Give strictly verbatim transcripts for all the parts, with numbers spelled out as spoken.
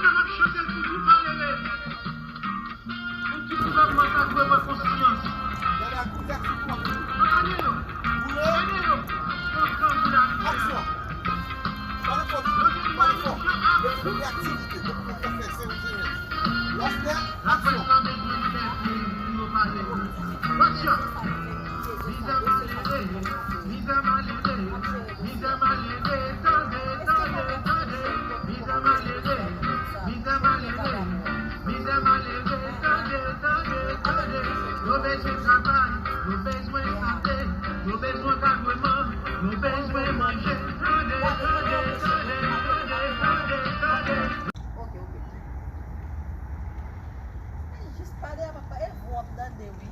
N ap chante l pou tout malere, pou tout gouvènman k ap repran konsyans. Gade ak kout ak sou kòk. Gade yo. Gade yo. Kontan pou la. Aksyon. Pale fò, pale fò. Lè nou gen aktivite, nou konn fè se ou jere. Lòs dè, aksyon. Laprès la bezwen libète pou yo pale. Aksyon. Mizè malere, mizè malere, mizè malere, tande, tande, tande. Mizè malere, mizè malere, mizè malere, tande, tande, tande. Yo bezwen travay, yo bezwen sante, yo bezwen kadreman, yo bezwen manje. Tande, tande, tande, tande, tande, tande. Ok, ok. Jis pale a papa, e vwa w ap tande wi.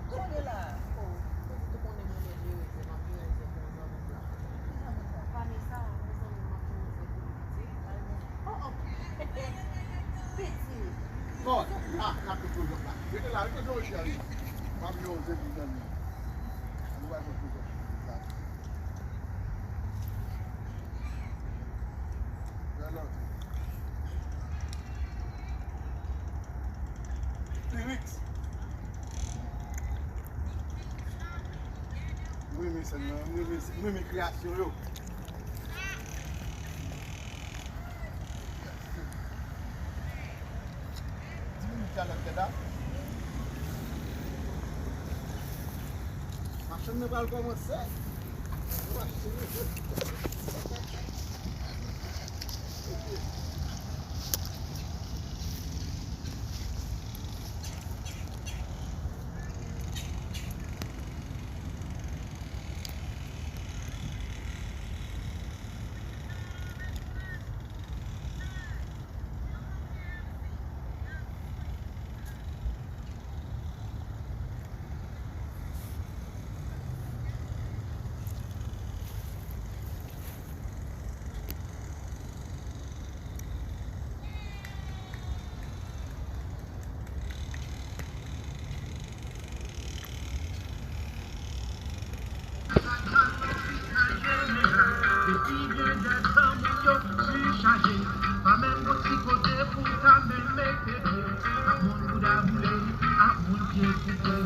Kote la? Ou konnen mwen menm, Jewèl, m ap jwenn se pou zanmi m la. Ki zanmi sa? Vanessa, yon zanmi m ap jwenn se pou li. Oh, oh. Piti. Bon, la, la, tout le monde la. Rete la, rete Jewèl, cheri. M ap jwenn se pou zanmi m. Nou va jwenn pou zanmi m. Lyrics. M renmen sèn nan, m renmen, m renmen kreyasyon yo. Di minit talè m fè dat. Machann nan pral kòmanse. Depi gen dèt, moun yo sichaje. Pa menm gon ti kote pou w ta menm mete pye. Ak moun bouda boule, ak moun pye koupe.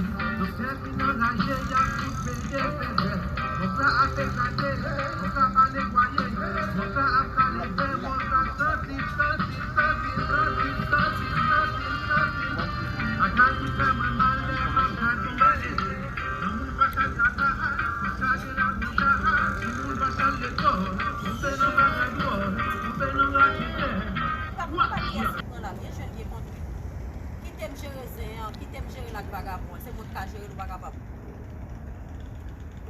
Doktè fin anraje, y ap fout pede fè zèv. Mòg la ap eklate, mòg la pa netwaye. Mòg la ap kale ven, mòg la santi, santi, santi, santi, santi, santi, santi. Bagay ki fè mwen mal lè m ap gad yon malere. Nan moun pa chal kaka, pa chal de la boucha. Timoun pa chal lekòl, tonbe nan bagay dwòl, tonbe nan raketè. Pran la, byen jwe, byen kondwi. Kite m jere zen an, kite m jere l ak vagabon an. Se mwen k ka jere l, ou pa kapab.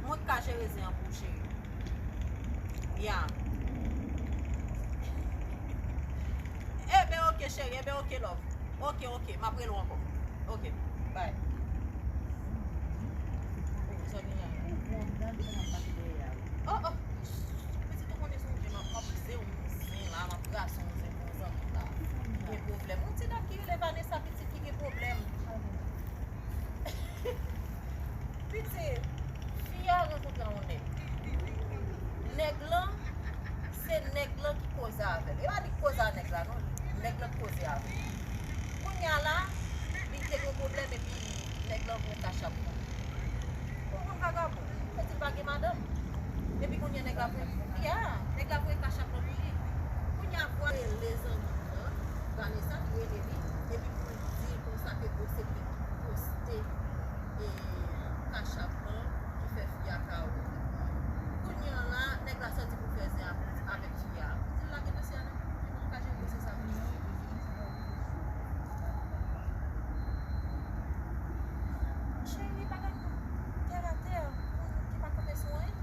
Mwen k ka jere zen an pou w, cheri. Ya. Eben, oke, cheri, eben, oke, love. Oke, oke, m ap rele w ankò. Oke, bye. Oh, oh. Pitit ou konnen se yon zen, m ap, m ap zen yon zen la, m ap brase yon zen pou yon zanmi m la. Gen pwoblèm. Yon ti dam ki rele Vanessa, pitit ki gen pwoblèm. Pitit, fi a rankontre yon nèg. Nèg lan, se nèg lan ki koze avè l. E pa li k koze a nèg la, non. Nèg lan k koze avè l. Kounye a la, li te gen pwoblèm epi nèg lan voye kachap pou li. Ou konn vagabon, yo di l pa gen madanm. Epi kounye a nèg la voye, ya, nèg la voye kachap lan pou li. Kounye a vwa rele zanmi m nan, Vanessa, li rele li, epi pou l di l konsa ke bon se li ki poste e kachap lan ki fè fi a ka wont. Kounye a la, nèg la sòti pou fè zen avèk fi a. Di l lage dosye a nan men m, epi m ka jere dosye sa pou li. Cheri, pa gad tèratè, moun ki pa kanpe sou anyen.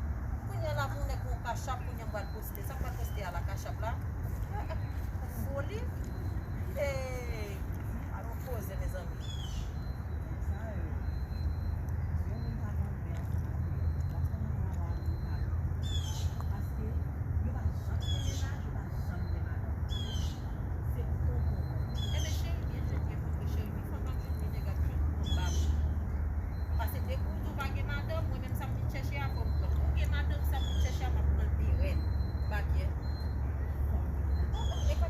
Kounye a la, pou nèg yon kachap, kounye a m pral poste. Sa m pral poste a la, kachap la? Foli. Hey, alon koze, mezanmi. Paske yo pa janm gen mennaj, yo pa janm gen madanm. Se tonton. Enben, cheri, byen jwe, byen kontre, cheri. Wi, fanm ap jwenn, wi, nèg ap jwenn. Bon, bab. Paske depi w di w pa gen madanm, mwen menm sa m vin chèche a, fò m pran. Ou gen madanm, sa m vin chèche a, m ap pran l pi rèd. Bakyè. Oh, oh, e pa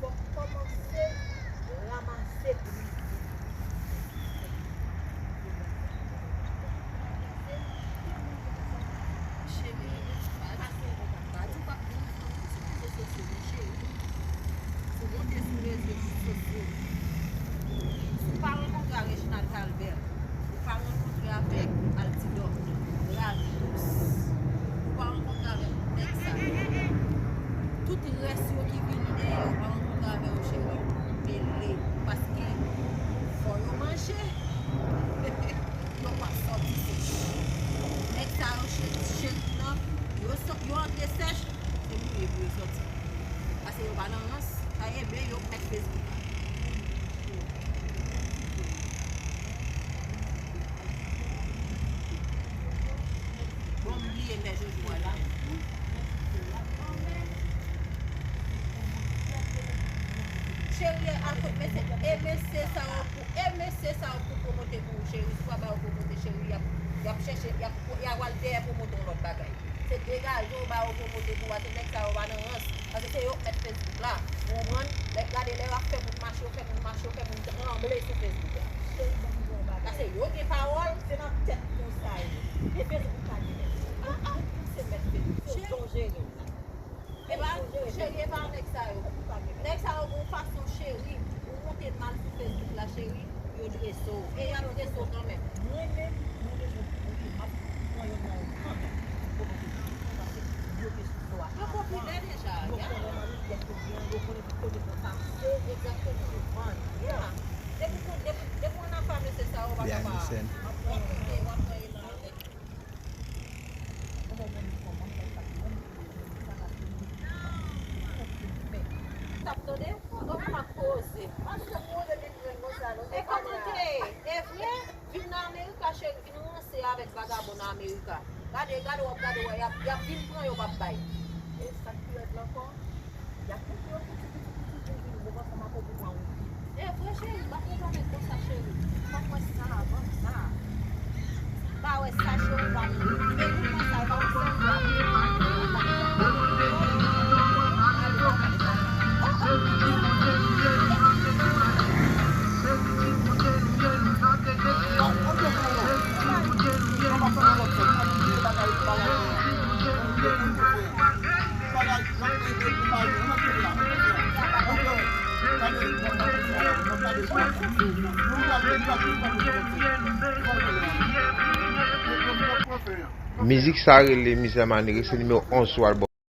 fò w kòmanse ranmase bri. Cheri, pa di w p ap gen yon fanm sou rezo sosyo, men cheri, si w monte sou rezo sosyo, si w pa rankontre a Reginald Calbert, ou pa rankontre avèk Altidor, Ravitous, ou pa rankontre avèk nèg sa yo, tout rès yo ki vini dèyè, ou pa rankontre avè yo, cheri, mele, paske fò yo manje. Yo p ap sòti sèch. Nèg sa yo, cheri, cheri nan, yo sò-, yo antre sèch, se mouri pou yo sòti. Paske yo pa nan rans, sa e men yo k mèt Facebook la. Bon, m bliye lè Jojo ale. Cheri, al kot mesye, e mesye sa yo pou, e mesye sa yo pou pwomote pou ou, cheri. Si w pa ba yo pwomote, cheri, y ap, y ap chèche, y ap, y ap al dèyè pwomote yon lòt bagay. Se degaje w ba yo pwomote pou ou, paske nèg sa yo pa nan rans. Paske se yo k mèt Facebook la. Ou konprann? Lè, gade lè y ap fè moun mache, yo fè moun mache, yo fè moun tranble sou Facebook la. Paske yo gen pawòl. Se nan tèt nou sa ye. Li Facebook pa gen mèt. Ah, ah. Se mèt Facebook. Se w jere l la. Epa, cheri, epa nèg sa yo. Nèg sa yo gon fason, cheri, ou monte mal sou Facebook la, cheri, yo drese w. E y ap drese w kanmenm. Mwen menm, mwen bezwen pwouve m ap pran yo nan yon kanmenm. Pwovoke yo, paske yo te sou fò a avan. Yo popilè deja, ya. Yo konnen manifès yo byen, yo konnen ki kote pou pase. Egzakteman. Yo vann. Ya. Depi w, depi, depi w nan afè mesye sa yo, w pa ka pa. W ap monte, w ap pran yo nan avèk. Tap tande? Ou pa koze. E kòmante, e vre, vin nan Amerika, cheri, vin ranse avèk vagabon nan Amerika. Gade, gade, w ap gade, wè, y ap, y ap vin pran yo, p ap bay. E sa k pi rèd la ankò, y ap mete yo piti, piti, piti pou vin, ou konprann sa m ap di w, pou pran ou. E vre, cheri, m pa konprann nèg konsa, cheri. M pa kwè sa, ban m sa. M pa wè sa, cheri, m pa wè. Men nou konsa, pa wè sa. Mizik sa rele Mizè Maniris, se nimewo onz sou albòm.